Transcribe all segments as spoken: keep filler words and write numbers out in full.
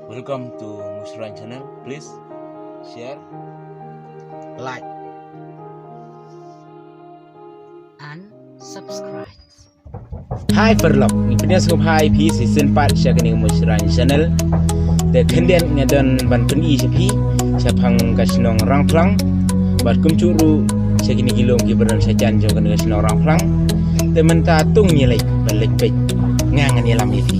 Welcome to Mushran channel. Please share, like, and subscribe. Hai paralok, ngi pdiang sngewbha ïa phi sa shisien pat sha kane ka Mushran channel. Te khyndiat nga don ban pyni sha phi shaphang ka shnong Rangphlang. Bad kumjuh ruh sha kine ki lum kiba don sha jan jong kane ka shnong Rangphlang. Te mynta to ngin ïa leit ban leit peit. Nga ngan ïalam ïa phi.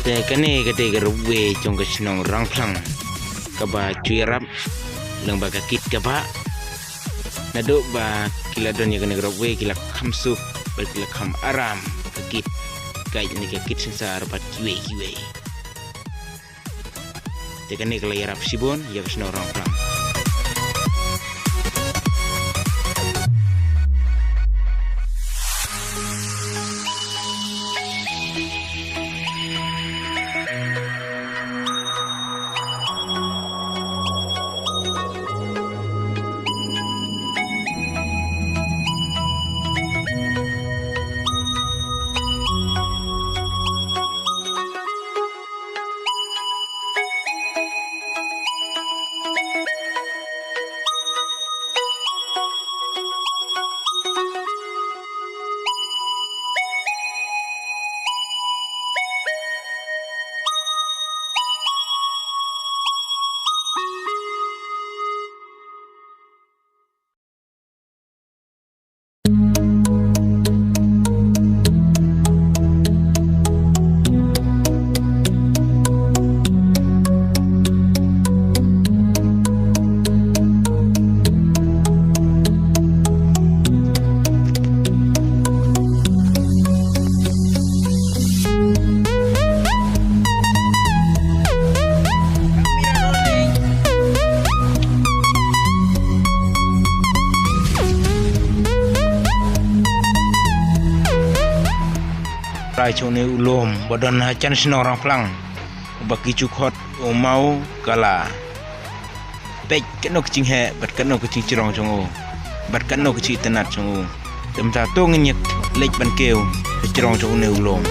Te kane ka dei ka ropeway jong ka shnong Rangphlang kaba ju ïarap lyngba ka kit ka bah. Naduh ba ki la don ïa kane ka ropeway ki la kham suk bad ki la kham aram ka kit, ka ïa kane ka kit synsar bad kiwei kiwei. Te kane ka la ïarap shibun ïa ka shnong Rangphlang. Ai jong une u lum ba don ha jan shnong Rangphlang, uba ki ju khot u Maw Kala. Peit katno ka jingheh bad katno ka jingjrong jong u, bad katno ka jingitynnad jong u. Te mynta to ngin ïa leit ban kiew ka jingjrong jong une u lum.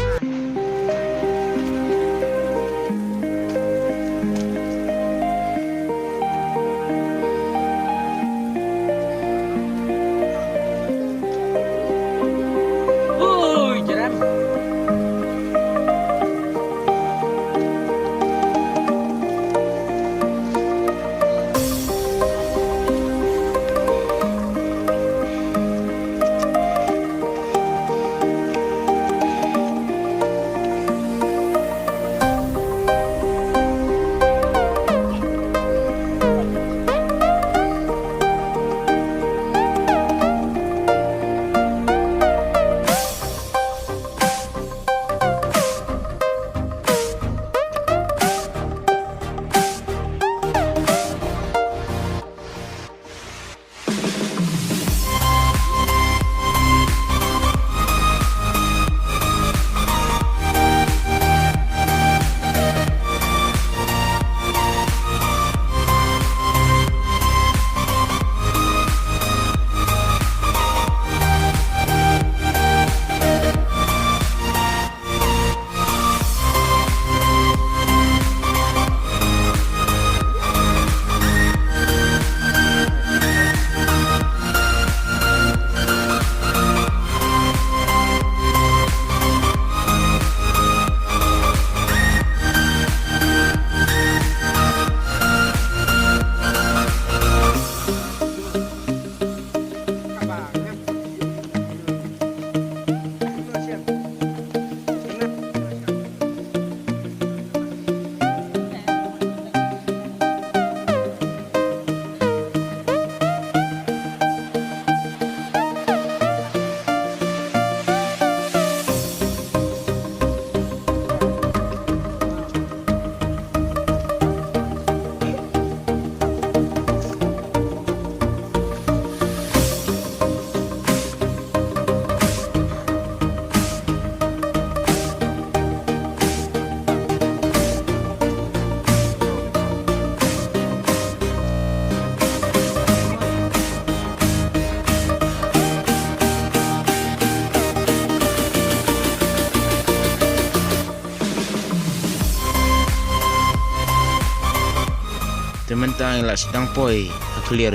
Te mynta ngi la sdang poi ha khlieh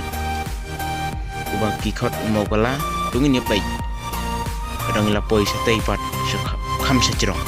uba ki khot u Mawkala, to ngin ïa peit. Ka dang ngi la poi shatei pat sha kha-, kham shajrong.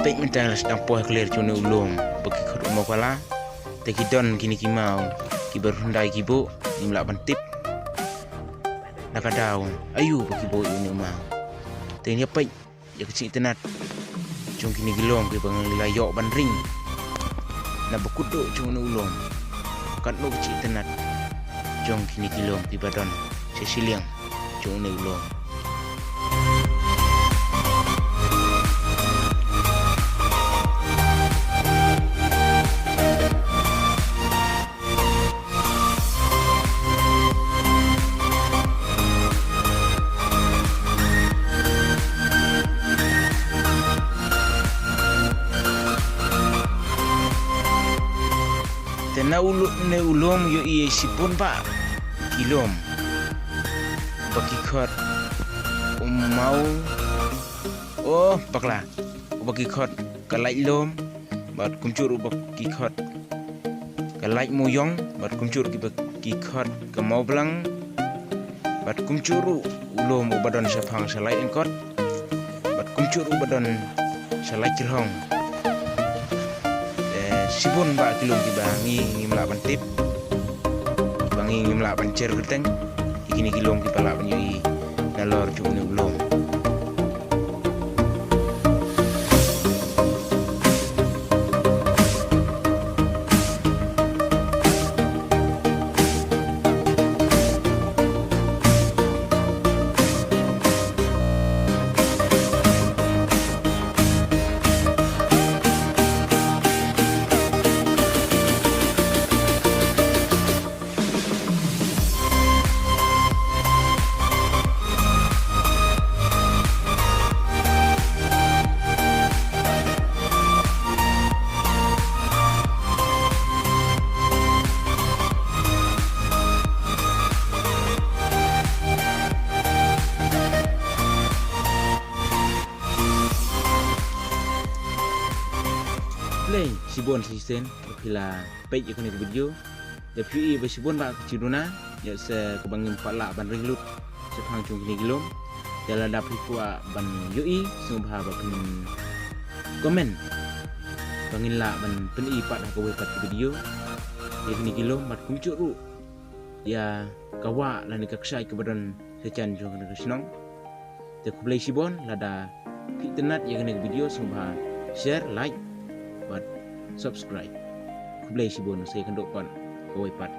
Peit mynta la sdang poi ha khlieh jong une u lum ba ki khot u Mawkala. Te ki don kine ki maw kiba rhun dai ki buh, ngim lah ban tip na ka daw aïu ba ki buh ïa une u maw. Te ngin ïa peit ïa ka jingitynnad jong kine ki lum kiba ngi la ïoh ban ring na ba kut duh jong une u lum. Katno ka jingitynnad jong kine ki lum kiba don sha shiliang jong une u lum. Te na u lu-, ne u lum ïohi shibun bah ki lum ba ki khot u maw. Oh, bakla. Uba ki khot ka lait lum, bad kumjuh ruh ba ki khot ka lait mawïong, bad kumjuh ruh kiba ki khot ka mawblang, bad kumjuh ruh u lum uba don shaphang sha lait engkot, bad kumjuh ruh uba don sha lait jyrhong. Eh, shibun bah ki lum kiba ngi ngim lah ban tip, kiba ngi ngim lah ban jer kyrteng, ïa kine ki lum kiba lah ban ïohi nalor jong une u lum. Khublei shibun sa shisien ba phi la peit ïa kane ka video. Te phi ïohi ba shibun bah ka jingduna, ïa se kaba ngim pat lah ban ring lut shaphang jong kine ki lum. Te lada phi kwah ban ïohi, sngewbha ba phin comment ba ngin lah ban pyni pat ha kawei pat ka video ïa kine ki lum, bad kumjuh ruh ïa ka wah lane ka kshaid kaba don sha jan jong kane ka shnong. Te khublei shibun, lada phi itynnad ïa kane ka video, sngewbha share, like bad subscribe. Khublei shibun, sa ïakynduh pat kawei pat.